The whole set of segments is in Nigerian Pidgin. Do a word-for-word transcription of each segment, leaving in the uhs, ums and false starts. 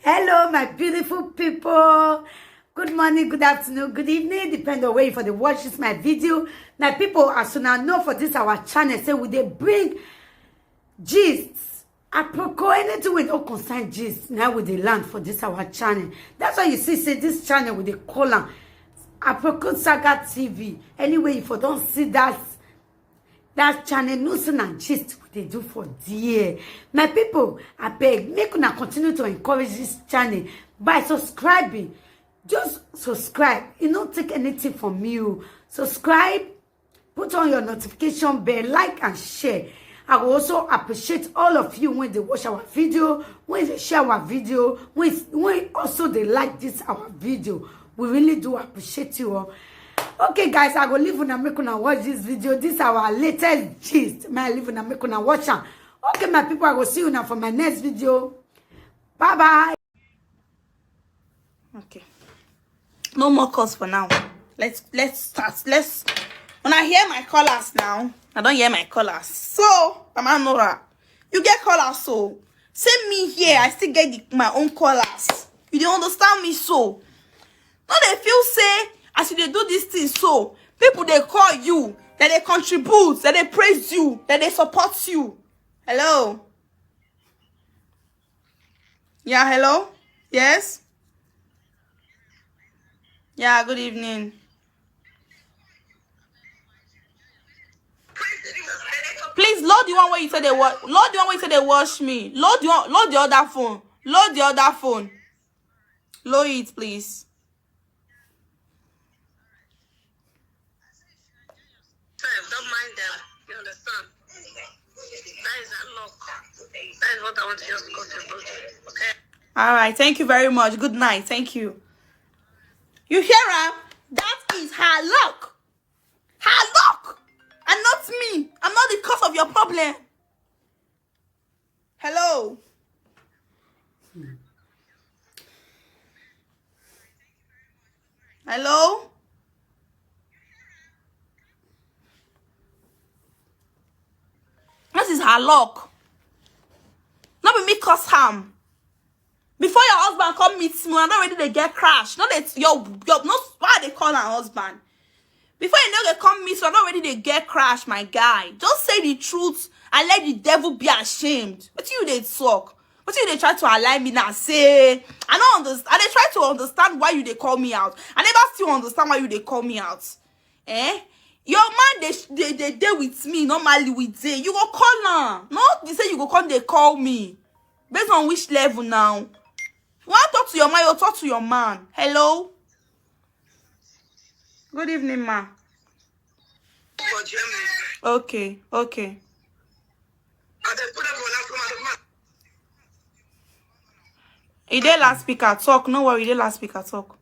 Hello, my beautiful people. Good morning, good afternoon, good evening, depend on where you for the watch this my video. My people, as soon as know for this our channel, say we dey bring gist. Aproko, anything we don't concern gist, now we dey land for this our channel. That's why you see, say this channel we dey call am Aproko Saga T V. Anyway, if you don't see that that channel, no sin and gist we dey do for there. My people, I beg, make una continue to encourage this channel by subscribing. Just subscribe. You don't take anything from you. Subscribe, put on your notification bell, like and share. I will also appreciate all of you when they watch our video, when they share our video, when, when also they like this our video. We really do appreciate you all. Okay, guys, I go leave una make una watch this video. This our latest gist. My leave una make una watch am. Okay, my people, I go see you now for my next video. Bye bye. Okay. No more calls for now. Let's let's start. Let's when I hear my callers now. I don't hear my callers. So, Mama Nora, you get callers, so same me here. I still get the, my own callers. You don't understand me, so no dey feel say as you dey do this thing, so people dey call you, that they contribute, that they praise you, that they support you. Hello. Yeah, hello. Yes. Yeah, good evening. Please load the one where you say they watch. Load the one where you say they watch me. Load the one, load the other phone. Load the other phone. Load it, please. Don't mind them. You understand? That is a luck. That is what I want to just go to. Okay. All right. Thank you very much. Good night. Thank you. You hear her? That is her luck. Her luck. And not me. I'm not the cause of your problem. Hello. Hello. This is her luck. Not be me cause harm. Before your husband come meet me, I don't already they get crash. No, they your your no why they call her husband. Before you know they come meet, so I don't already they get crash, my guy. Just say the truth and let the devil be ashamed. But you they talk. But you they try to align me now. Say I don't understand. I they try to understand why you they call me out. I never still understand why you they call me out. Eh? Your man they they they dey with me normally with day. You go call now. No, they say you go come they call me. Based on which level now? You want to talk to your man? You talk to your man. Hello. Good evening, ma. Okay, okay. E dey last speaker talk. No worry, e dey last speaker talk.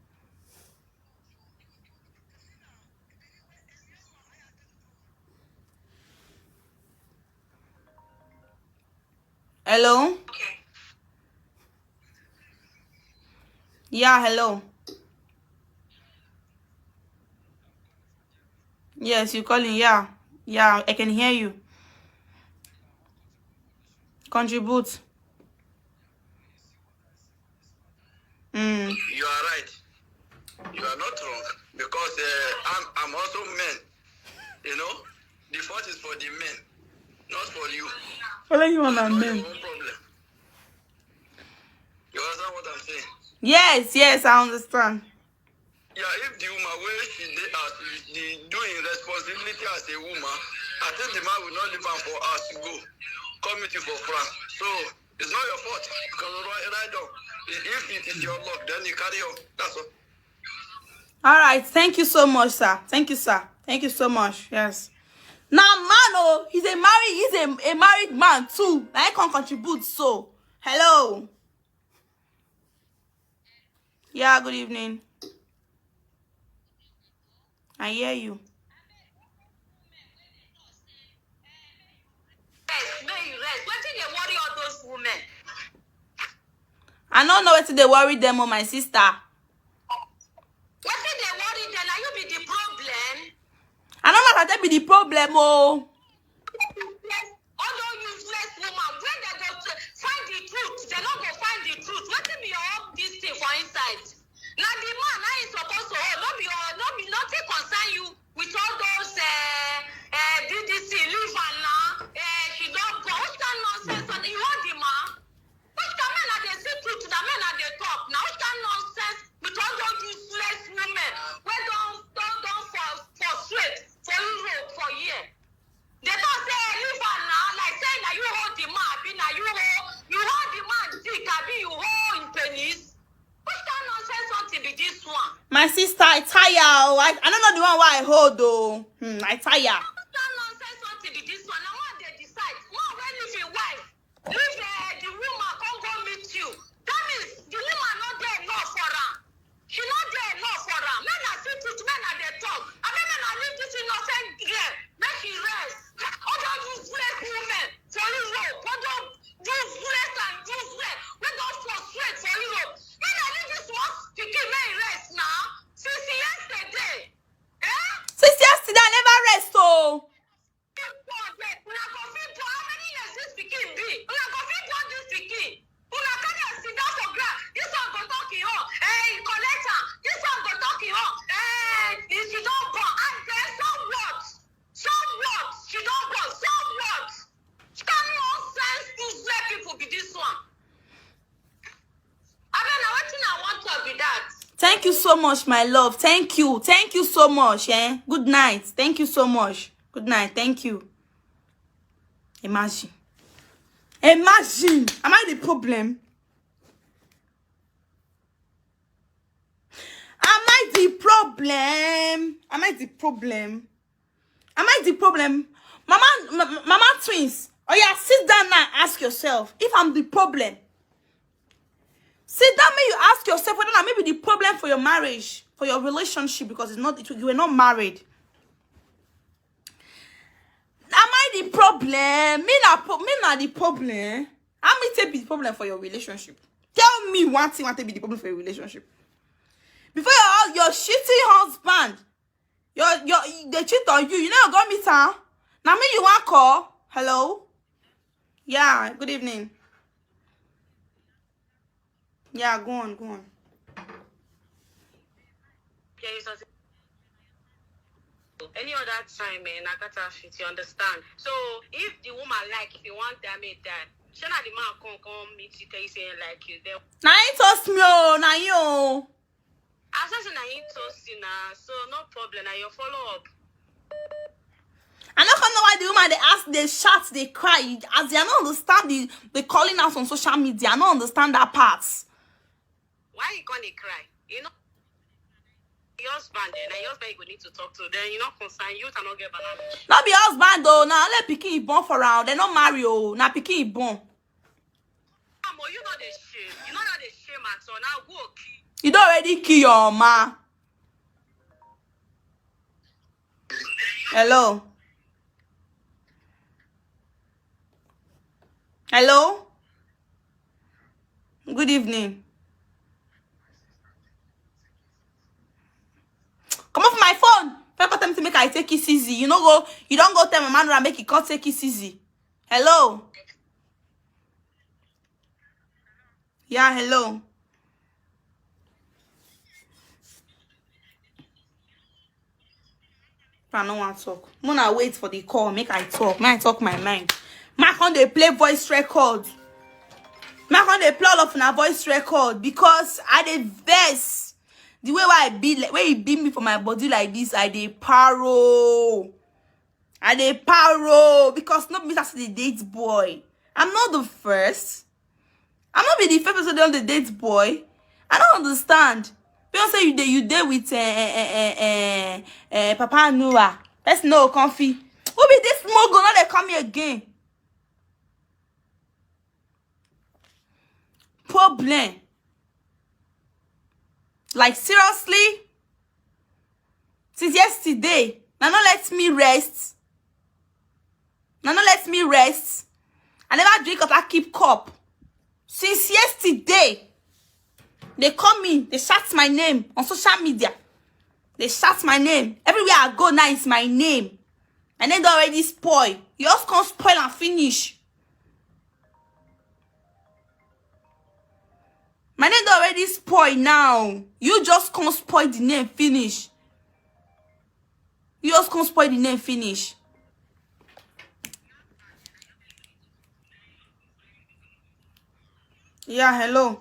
Hello. Yeah, hello. Yes, you calling. Yeah, yeah, I can hear you. Contribute. Mm. You are right. You are not wrong because uh, I'm, I'm also men. You know, the fault is for the men, not for you. Only you and men. Problem. You understand what I'm saying? Yes, yes, I understand. Yeah, if the woman where she dey as the doing responsibility as a woman, I think the man will not leave am for us to go come meet you for France. So it's not your fault. You can write, write down. If it is your luck, then you carry on. That's all. All right, thank you so much, sir. Thank you, sir. Thank you so much. Yes. Now, man, oh, he's a married, he's a, a married man too. I can contribute. So, hello. Yeah, good evening. I hear you. Rest, make you rest. Wetin dey worry all those women? I don't know what they worry them on my sister. Wetin dey worry them? Now you be the problem. I don't know that they be the problem, oh. All those useless woman, when they go to find the truth, they no go find the truth. Wetin be your own My sister, I tire. Oh. I, I don't know the one why I hold though. Hmm, I tire. That nonsense something be this one. I want they decide. One wey leave him wife, leave uh, the woman, come go meet you. That means the woman not there enough for her. She not there enough for her. Men are still teach, men are they talk. I mean, men are leave this innocent girl. Make she rest. All those useless women for Europe. All those useless and useless. We don't frustrate for Europe. Men are leave this one. Pikin, make e rest now. Since yesterday. Eh? Since yesterday, I never rest. Oh. Una go fit born, how many years this pikin be? Una go fit born this pikin. Una carry am sit down for ground. This one go talk him own. Eh, he collect am. This one go talk him own. Eh, he sit down born. And then so what? So what? She don born. So what? Some nonsense useless people be this one. Abeg, na wetin I wan talk be that. Thank you so much, my love. Thank you. Thank you so much. Eh? Good night. Thank you so much. Good night. Thank you. Imagine. Imagine. Am I the problem? Am I the problem? Am I the problem? Am I the problem? Mama, m- m- Mama Twins. Oh yeah, sit down now. Ask yourself if I'm the problem. Sit down, may you ask yourself whether that may be the problem for your marriage, for your relationship, because it's not it, you were not married. Am I the problem? Me na pro- me na the problem. How me take be the problem for your relationship? Tell me one thing. Want to be the problem for your relationship? Before your hus- your shitty husband, your your they cheat on you. You never go meet her. Now me you want call? Hello. Yeah. Good evening. Yeah. Go on. Go on. There is nothing. Any other time, eh, na counterfeit, you understand? So if the woman like, if you want damn it, die. Shey na the man come come meet you, tell you say he like you. Then Now he toast me. Oh, now you. I say na him toast you na, so no problem. Na your follow up. I don't know why the woman they ask, they shout, they cry. As they don't understand the the calling out on social media. I don't understand that part. Why you gonna cry? You know, your husband, eh, na your husband you go need to talk to. Then you not concern, you cannot get balance. Not be husband though. Now let pikin born for round. They not marry. Oh, now pikin born. Amo, you know the shame. You know that the shame at all. Now go kill. You don't already kill your ma. Hello. Hello. Good evening. Come off my phone. First tell me to make I take it easy. You know go. You don't go tell my man make he come take it easy. Hello. Yeah, hello. I no want talk. Mona wait for the call. Make I talk. Make I talk my mind. Make on they play voice record. Make on they play all of na voice record because I dey vex. The way why I be like where he beat me for my body like this, I dey paro. I dey paro because not me that's the date boy. I'm not the first. I'm not be the first person on the date boy. I don't understand. People say you dey you dey with uh, uh, uh, uh, uh, Papa Noah. Let's know comfy. Who be this small girl? Now they come here again. Problem. Like seriously? Since yesterday, now no let me rest. Now no let me rest. I never drink up. I keep cup. Since yesterday, they call me. They shout my name on social media. They shout my name everywhere I go. Now it's my name. And then they already spoil. You just can't spoil and finish. My name don already spoil now. You just come spoil the name finish. You just come spoil the name finish. Yeah, hello.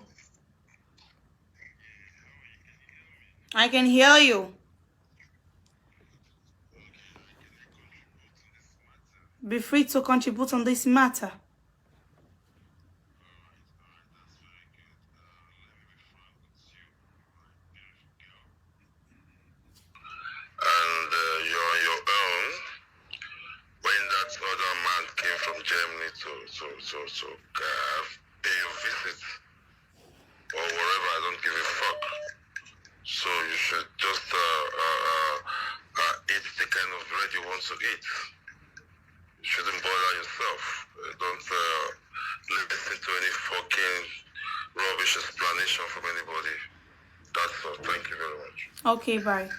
I can hear you. Be free to contribute on this matter. So, uh, pay your visit or whatever. I don't give a fuck. So you should just uh, uh, uh, uh, eat the kind of bread you want to eat. You shouldn't bother yourself. Uh, Don't uh, listen to any fucking rubbish explanation from anybody. That's all. Thank you very much. Okay, bye.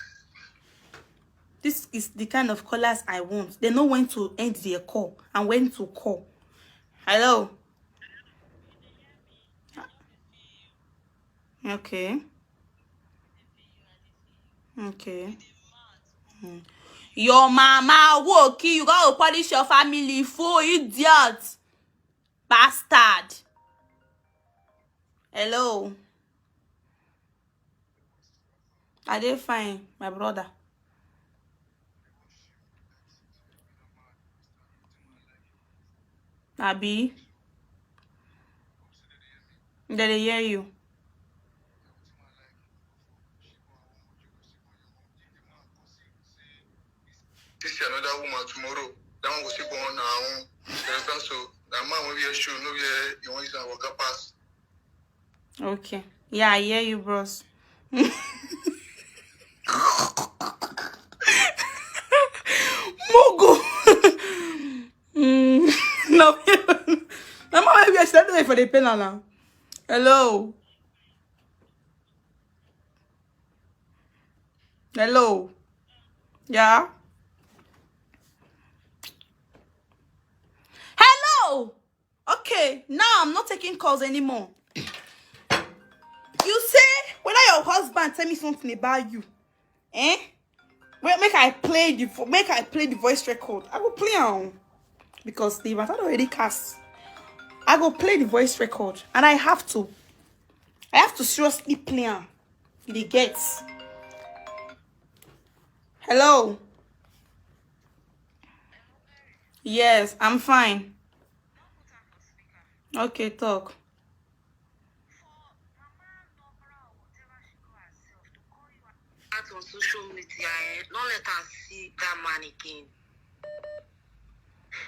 This is the kind of callers I want. They know when to end their call and when to call. Hello. Okay. Okay. Hmm. Your mama will kill you. Go punish your family, fool, idiot, bastard. Hello. I dey fine, my brother. Abi? They dey hear you. This is another woman tomorrow. That one go still go on her own. You understand? So, that man will be a show, no be a, you want to walk past. Okay. Yeah, I hear you, bros. Mugu. Mm, no. No, mama, we are standing for the panel now. Hello. Hello. Yeah. Hello. Okay, now I'm not taking calls anymore. You say whether your husband tell me something about you, eh? Wait, make I play the vo- make I play the voice record. I will play on because the matter already cast. I go play the voice record, and I have to. I have to seriously play on. You dey get? Hello. Yes, I'm fine. Okay, talk. Out on social media, eh, don't let her see that man again.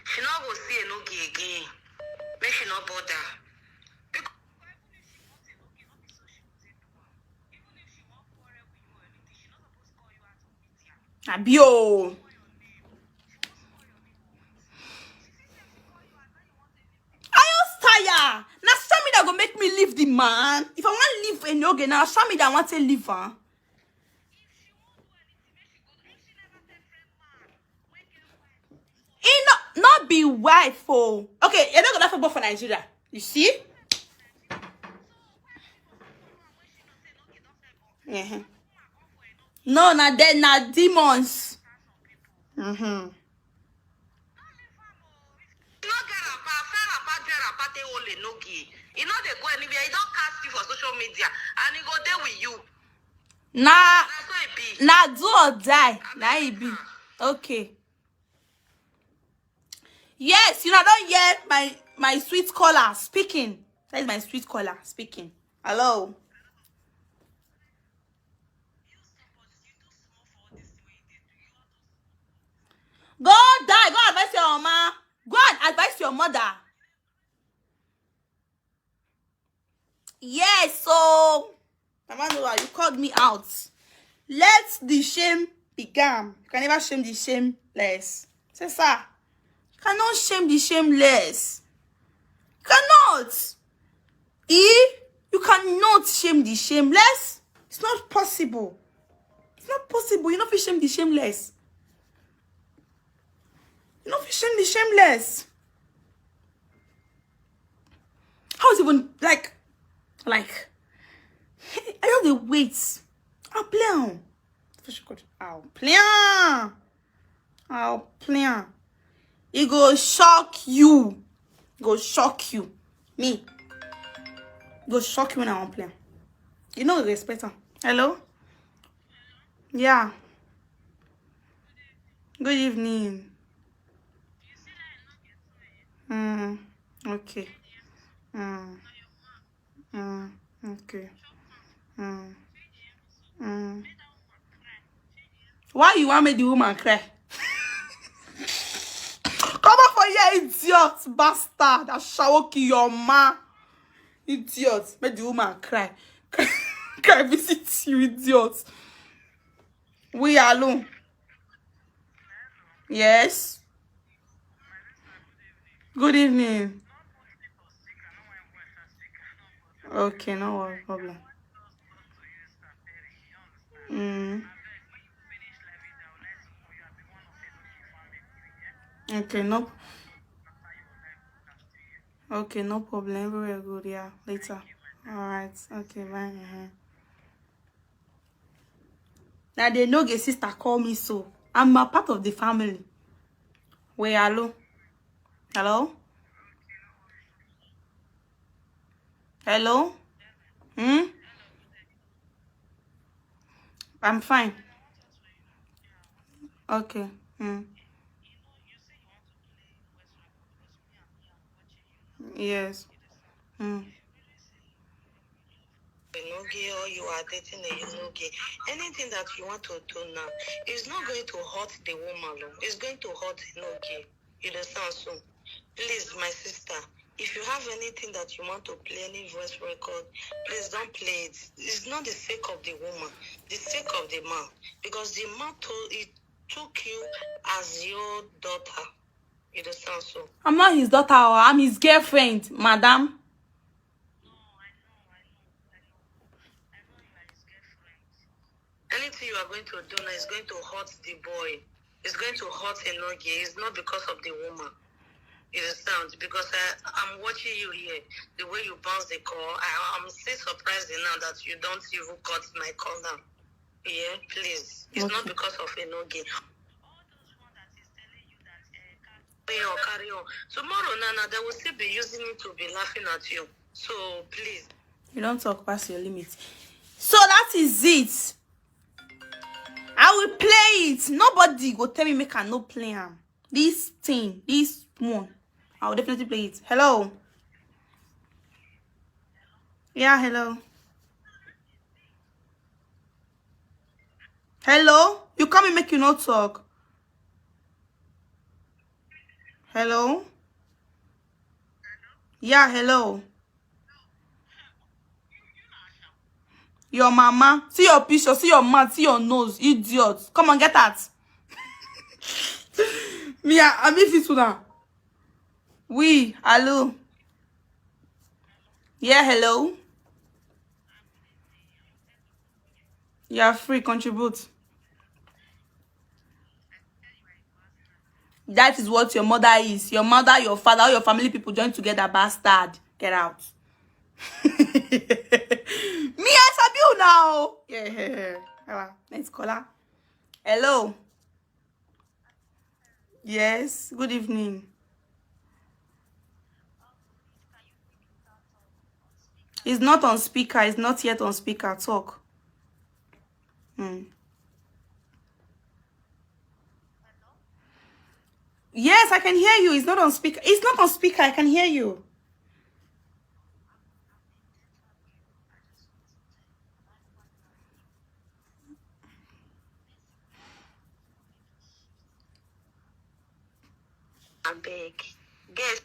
She not go see Enogi again. Make she not bother. Because even if she wants Enogi, not be so she go take do am. Even if she wan quarrel with you or anything, she not supposed to call you out on media. Abi o. I just tire. Na social media go make me leave the man. If I wan leave Enoge, na social media I wan take leave am. He no, not be wife o. Okay, you no go laugh about for Nigeria. You see? Uh-huh. No, na de- na demons. Mm-hmm. You no get rapper, fair rapper, get rapper, take hold Enogi. You know they go anywhere. He don't cast you for social media, and he go there with you. Na Na so it be. na do or die. Na e be. Okay. Yes, you know, I don't hear my my sweet caller speaking. That is my sweet caller speaking. Hello. Go die. Go advise your mama. Go and advise your mother. Yes, so Mama Noah, you called me out. Let the shame be gone. You can never shame the shameless. Say, sir, you cannot shame the shameless. You cannot. E, you cannot shame the shameless. It's not possible. It's not possible. You no fit shame the shameless. You no fit shame the shameless. How is even like like I just dey wait. I'll play am. Fish good. I'll play am. I'll play am. E go shock you. Go shock you. Me. Go shock you when I wan play am. You no go respect am. Hello? Yeah. Good evening. Mm, okay. Mm. Mm, okay. Mm. Mm. Why you want make the woman cry? Come up for here. Idiot bastard. I shall kill your ma. Idiot. Make the woman cry. Cry visit you, idiot. We alone. Yes. Good evening. Okay, no problem. Mm. Okay, no. Okay, no problem. Everywhere good. Yeah, later. All right. Okay, bye. Uh-huh. Now they know the sister call me so. I'm a part of the family. Wait, hello? Hello? Hello? Hmm? I'm fine. Okay. Hmm. Yes. Hmm. Enoge, or you are dating a Enoge. Anything that you want to do now is not going to hurt the woman, oh. It's going to hurt Enoge. You understand? So, please, my sister, if you have anything that you want to play, any voice record, please don't play it. It's not the sake of the woman, the sake of the man. Because the man told, he took you as your daughter. You understand? So, I'm not his daughter, oh, I'm his girlfriend, madam. Anything you are going to do now is going to hurt the boy. It's going to hurt Enoge. It's not because of the woman. You understand? Because I, I'm watching you here, the way you bounce the call. I, I'm still surprised now that you don't even cut my call now. Yeah, please. It's not because of Enoge. Carry on, carry on. Tomorrow, Nana, they will still be using it to be laughing at you. So, please. You don't talk past your limit. So that is it. I will play it. Nobody go tell me make I no play am. This thing, this one, I will definitely play it. Hello. Yeah, hello. Hello. You come and make you no talk. Hello. Yeah, hello. Your mama. See your picture. See your mouth. See your nose. Idiot. Come on, get out. Me, I, I miss it now. We, hello. Yeah, hello. You are free, contribute. That is what your mother is. Your mother, your father, all your family people join together, bastard. Get out. Me, I sabi you now. Yeah, yeah, yeah. All right. Next caller. Hello. Yes, good evening. It's not on speaker. It's not yet on speaker. Talk. Hmm. Yes, I can hear you. It's not on speaker. It's not on speaker. I can hear you. Abeg. Guess.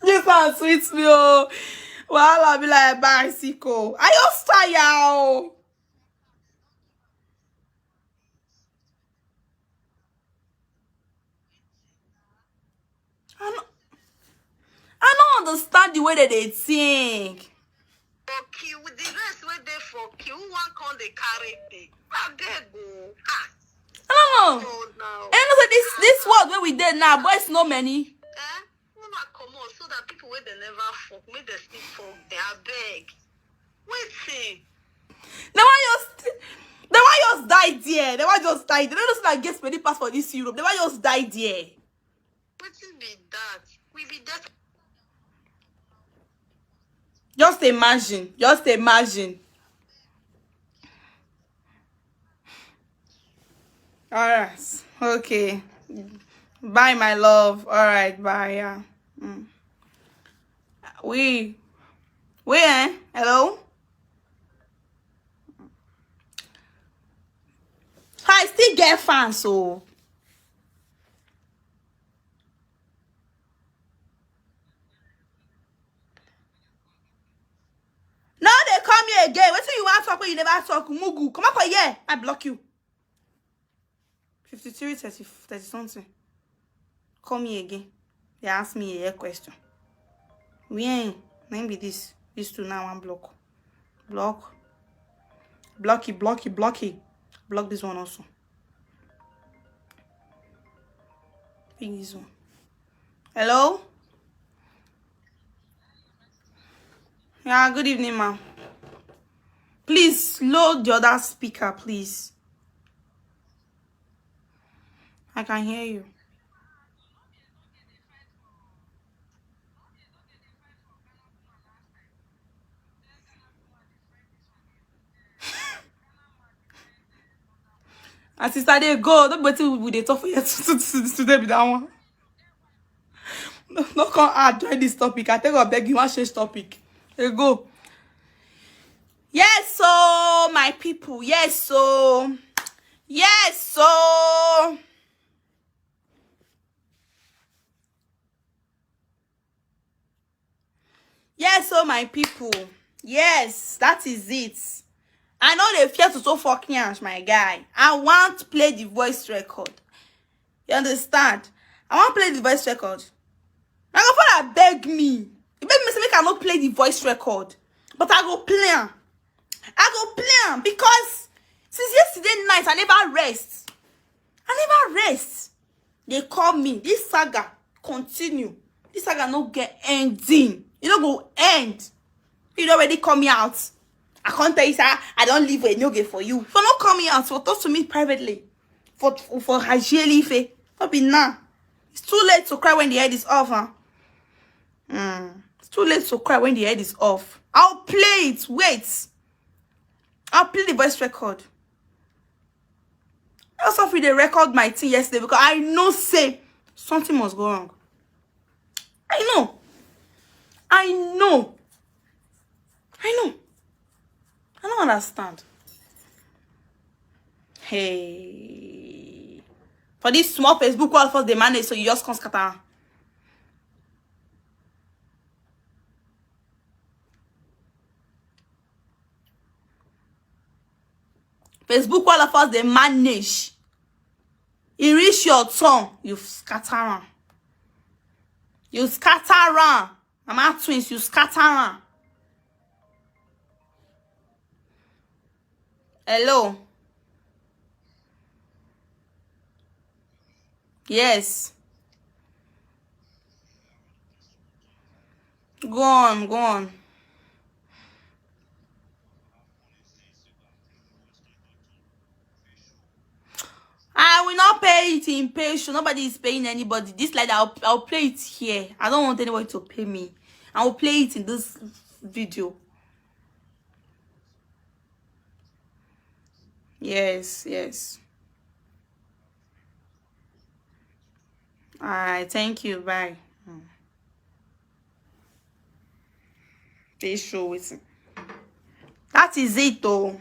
This one sweet me, oh. Wahala be like bicycle. I just tire, oh. I no, I no understand the way that they think. For queue, with the rest wey dey for queue, who wan come dey carry me? Abeg o. Ah. I don't know. Oh, now. And you know say this, this world where we dey now, boys no many. Eh? Una comot so that people wey dem never fuck, make dem still fuck dem, abeg. Wetin? They want just, they want just die there. They want just die. They don't know that get many pass for this Europe. They want just die there. Wetin be that? We be dead. Just imagine. Just imagine. All right. Okay. Bye, my love. All right. Bye. Yeah. Mm. We. We, eh? Hello? I still get fans, so. You never talk, Mugu. Come up for here. I block you. fifty-three, thirty, thirty something. Call me again. They ask me a question. When? Name be this. These two now, one block. Block. Blocky, blocky, blocky. Block this one also. Pick this one. Hello? Yeah, good evening, ma'am. Please load the other speaker, please. I can hear you. And sister, they go. Don't wait till we dey talk for you today be that one. No, no, come add join this topic. I tell you, I beg you, I change topic. They go. Yes, so my people. Yes, so yes, so yes, so my people. Yes, that is it. I know they fear to so fucking ash, my guy. I want to play the voice record. You understand? I want to play the voice record. My godfather beg me. He beg me say make I not play the voice record, but I go play am. I go play am because since yesterday night I never rest. I never rest. They call me. This saga continue. This saga no get ending. You no go end. You already call me out. I can't tell you, sir. I don't leave a no game for you. For not coming out, for talk to me privately. For for Hajie Life. Not be now. It's too late to cry when the head is off, huh? Mm. It's too late to cry when the head is off. I'll play it. Wait. I'll play the voice record. Also, if they record my thing yesterday because I know say something must go wrong. I know. I know. I know. I don't understand. Hey. For this small Facebook wall first they manage, so you just come scatter. Facebook wall of us they manage. You reach your turn, you scatter am. You scatter am. Mama twins, you scatter am. Hello. Yes. Go on, go on. I will not pay it in pay show. Nobody is paying anybody. This like I'll, I'll play it here. I don't want anybody to pay me. I will play it in this video. Yes, yes. All right, thank you. Bye. Hmm. They show it. That is it, though.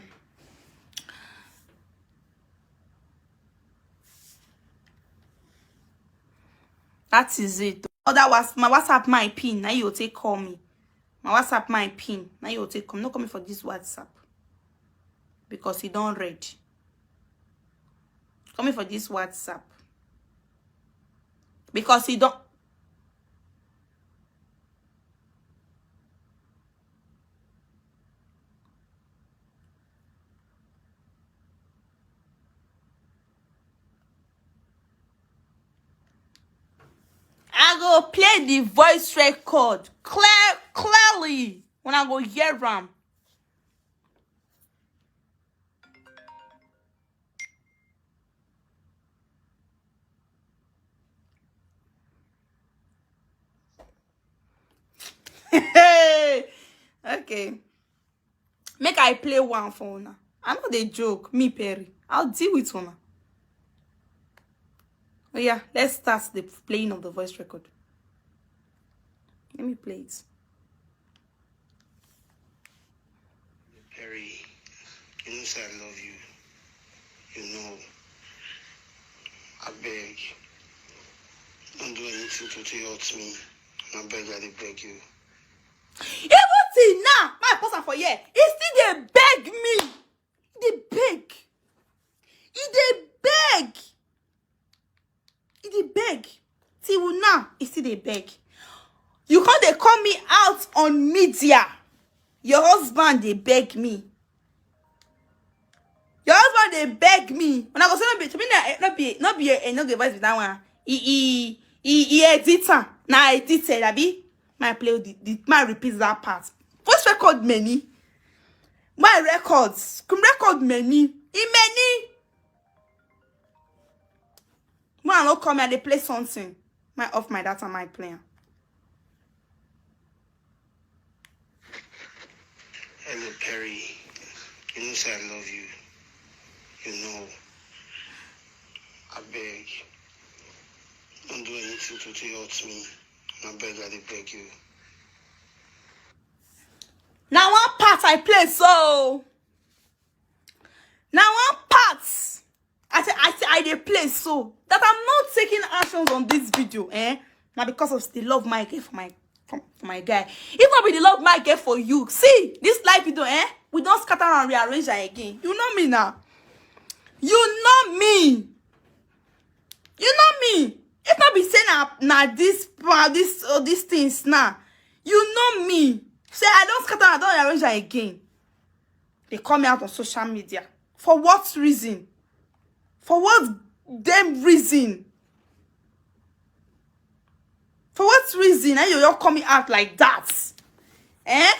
That is it. Other was my WhatsApp, my pin. Now you take call me. My WhatsApp, my pin. Now you take come. No coming for this WhatsApp because you don't read. Coming for this WhatsApp because you don't. I go play the voice record clear, clearly when I go hear am. Okay. Make I play one for una. I know they joke. Me, Perry. I'll deal with una. Oh yeah, let's start the playing of the voice record. Let me play it. Perry, you know say I love you. You know. I beg. Don't do anything to, to hurt me. I beg, I dey beg you. Even till now, my person for here, he still dey beg me. dey beg. You come dey call me out on media. Your husband dey beg me. Your husband dey beg me. When I go say no be, to me, no be, no be a, no be voice be that one. He, he, he, he edit am. Na edited, abi? My play the, the, my repeat that part. Voice record many. My records. Come record many. E many. When I no come here, they play something. My off my data, my plan. Hello, Perry. You know say I love you. You know. I beg. Don't do anything to, to hurt me. I beg, I dey beg you. Now one part I play so. Now one part I say I say I dey play so that I'm not taking actions on this video, eh? Now because of the love my get for my for, for my guy. If not be the love my get for you, see this live video, eh? We don't scatter and rearrange her again. You know me now. You know me. You know me. If not be say na na this pa- this uh, these things now. You know me. Say I don't scatter and I don't rearrange her again. They call me out on social media. For what reason? For what damn reason? For what reason? And you all coming out like that? Eh?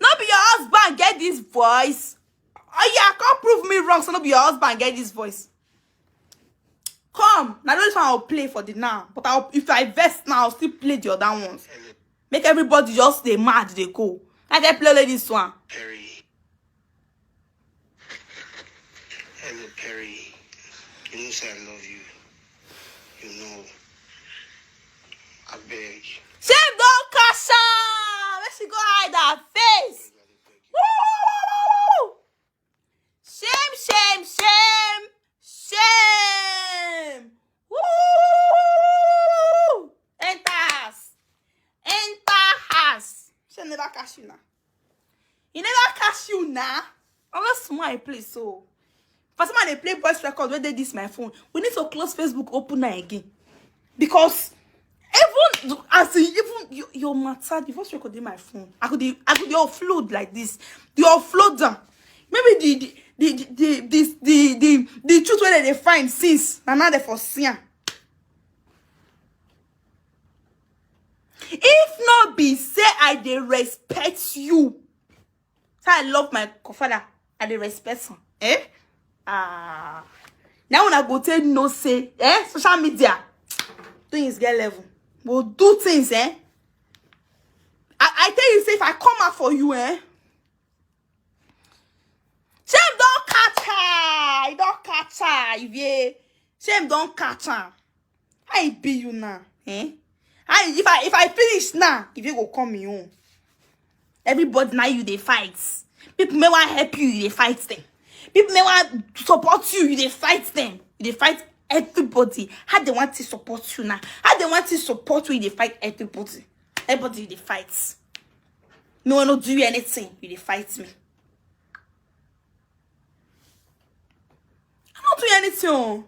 Not be your husband get this voice. Oh yeah, can't prove me wrong. So not be your husband get this voice. Come, now this one I'll play for the now. But I'll, if I vest now, I'll still play the other ones. Make everybody just stay mad, they go. I can play like this one. Perry. Hello, Perry. You know say I love you. You know. I beg. Shame don't catch her. Let she go hide her face. Woo! Shame, shame, shame, shame. Woo! Enter house. Enter house. Shame never catch you now. He never catch you now. Unless small I play so. For someone they play voice record where they this my phone. We need to close Facebook, open that again. Because even as in, even your, your matter, the voice record in my phone. I could I could offload like this. The offload down. Maybe the the the the the the, the, the truth where they find since and now they for see am. If not be say I dey respect you, say I love my father, I dey respect him. Eh? Ah. Now when I go tell no say, eh, social media, things get level. We'll do things, eh? I, I tell you, say if I come out for you, eh? Shame don't catch her. He don't catch her. If you shame don't catch her. How e be you now? Eh? How if I if I finish now, if you go come me home. Everybody now you they fight. People may want help you, you they fight them. People may want support you, you they fight them. You they fight everybody. How they want to support you now? How they want to support you, you they fight everybody. Everybody you they fight. No one no do you anything, you they fight me. I don't do you anything. Oh.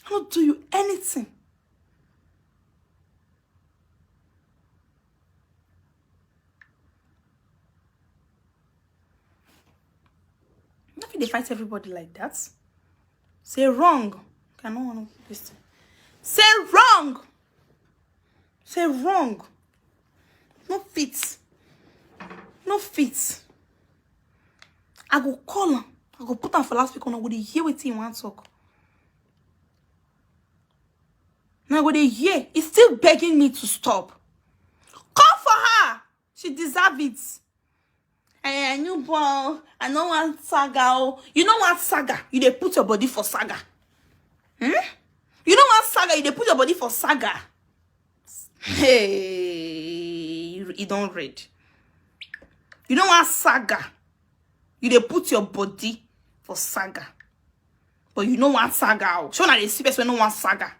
I don't do you anything. Nothing they fight everybody like that. Say wrong. I don't want to listen. Say wrong. Say wrong. No fit. No fit. I go call him. I go put him for last week. Una go dey hear wetin he wan talk. Now I go dey hear. He's still begging me to stop. Come for her. She deserve it. Eh, new boy, I no want saga. Oh. You no want saga. You dey put your body for saga. Hmm? You no want saga. You dey put your body for saga. Hey, you, you don't read. You no want saga. You dey put your body for saga. But you no want saga. Oh. So now they see person no want saga.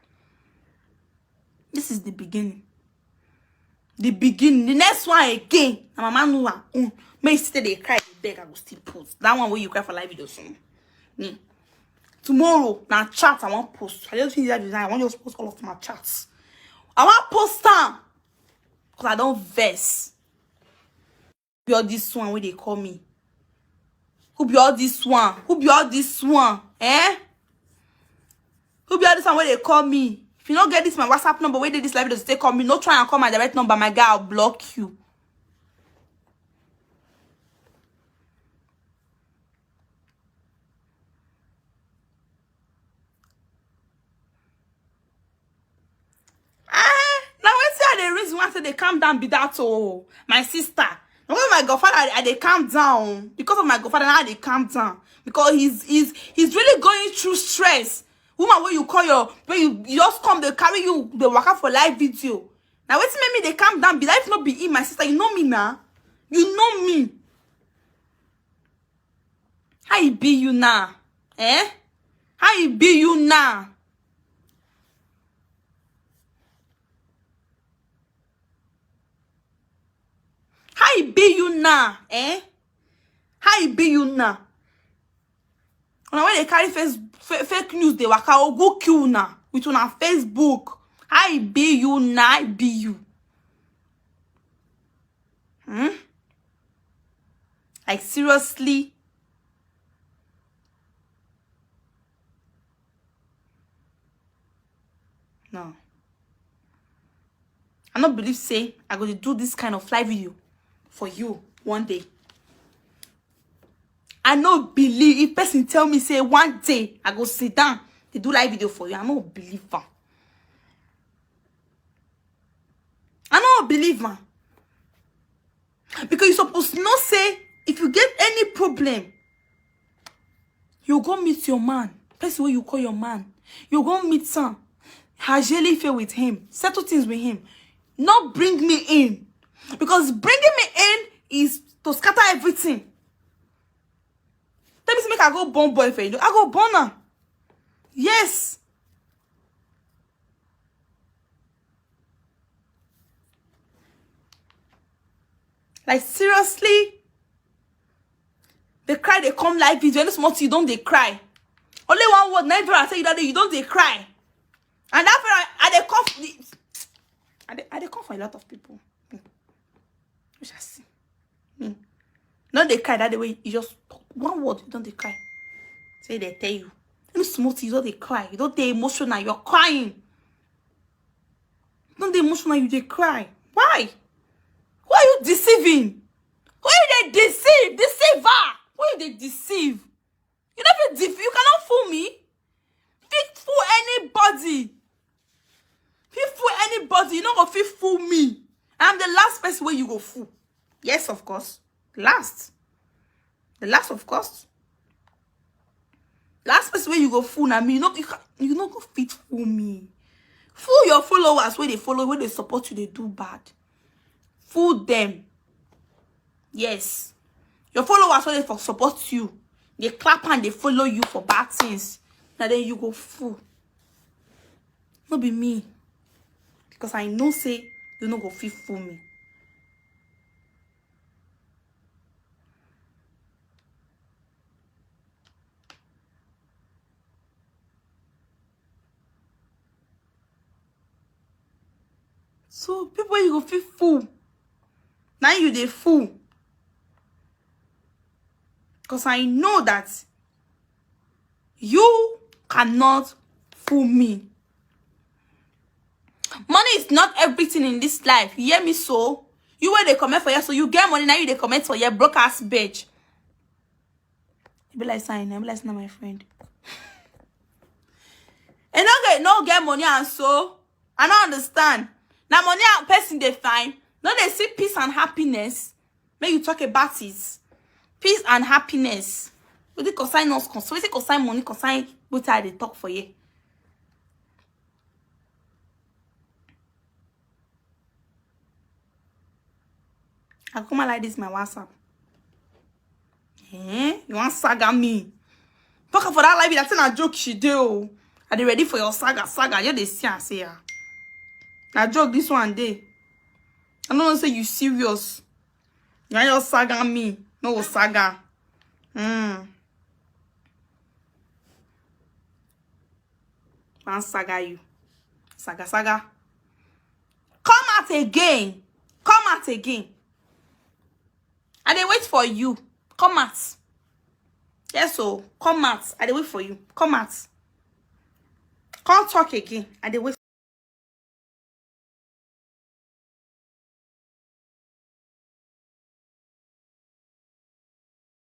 This is the beginning. The beginning. The next one again. Na mama no one own. May you still dey cry, dey beg, I go still post. That one where you cry for live video soon. Me. Tomorrow, na chat I wan post. I just finish that design. I wan just post all of my chats. I wan post am. 'Cause I don vex. Who be all this one wey dey call me? Who be all this one? Who be all this one? Eh? Who be all this one wey dey call me? If you no get this my WhatsApp number wey dey this live video to take call me, no try and call my direct number, my guy, I'll block you. Ah, na wetin I dey reason why I say dey calm down be that, oh, my sister. Na when my godfather, I, I dey calm down. Because of my godfather, now I dey calm down. Because he's, he's, he's really going through stress. Woman, when you call your, when you, you just come, they carry you, they waka for live video. Na wetin make me dey calm down be that. If no be him, my sister, you know me now. You know me. How e be you now? Eh? How e be you now? How e be you now? Eh? How e be you now? Una wey dey carry face, fa-, fake news dey waka, ogu kill una with una Facebook. How e be you now? How e be you? Hmm? Like, seriously? No. I no believe say I go dey do this kind of live video for you one day. I no believe if person tell me say one day I go sit down dey do live video for you. I no believe am. I no believe am. Because you suppose know say if you get any problem, you go meet your man, person wey you call your man. You go meet am, hajele ife with him, settle things with him. No bring me in. Because bringing me in is to scatter everything. Tell me say make I go born boyfriend. I go born am. Yes. Like, seriously? Dey cry, dey come live video. Any small thing, you don dey cry. Only one word, na very I tell you that day, you don dey cry. And that very I, I dey come, I dey, I dey come for a lot of people. Hmm. We shall see. Hmm. No dey cry that day wey you just talk one word, you don dey cry. Say they tell you. Any small thing, you don dey cry. You don dey emotional, you're crying. You don dey emotional, you dey cry. Why? Who are you deceiving? Who you dey deceive? Deceiver! Who you dey deceive? You no fit def-, you cannot fool me. Fit fool anybody. Fit fool anybody. You no go fit fool me. I'm the last person wey you go fool. Yes, of course. Last. The last, of course. Last person wey you go fool na me. You no, you, ca-, you no go fit fool me. Fool your followers wey dey follow, wey dey support you, dey do bad. Fool them. Yes. Your followers wey dey for support you, dey clap and dey follow you for bad things. Na then you go fool. No be me. Because I know say you no go fit fool me. So people wey you go fit fool, na you dey fool. 'Cause I know that you cannot fool me. Money is not everything in this life. You hear me so? You wey dey comment for here, so you get money, now you dey comment for here, broke ass bitch. E be like sign, e be like say na my friend. E no get, no get money and so, I no understand. Na money and person dey find. No dey see peace and happiness. Make you talk about it. Peace and happiness. Wetin concern us, concern, wetin concern money, concern wetin I dey talk for here. I come like this my WhatsApp. Eh? You wan saga me? Talk for that live, that thing na joke she dey o. I dey ready for your saga, saga. You dey see and say, ah, na joke this one dey. I no know say you serious. You wan just saga me? No go saga. Hmm. Man saga you. Saga saga. Come out again. Come out again. I dey wait for you. Come out. Yes, so come out. I dey wait for you. Come out. Come talk again. I dey wait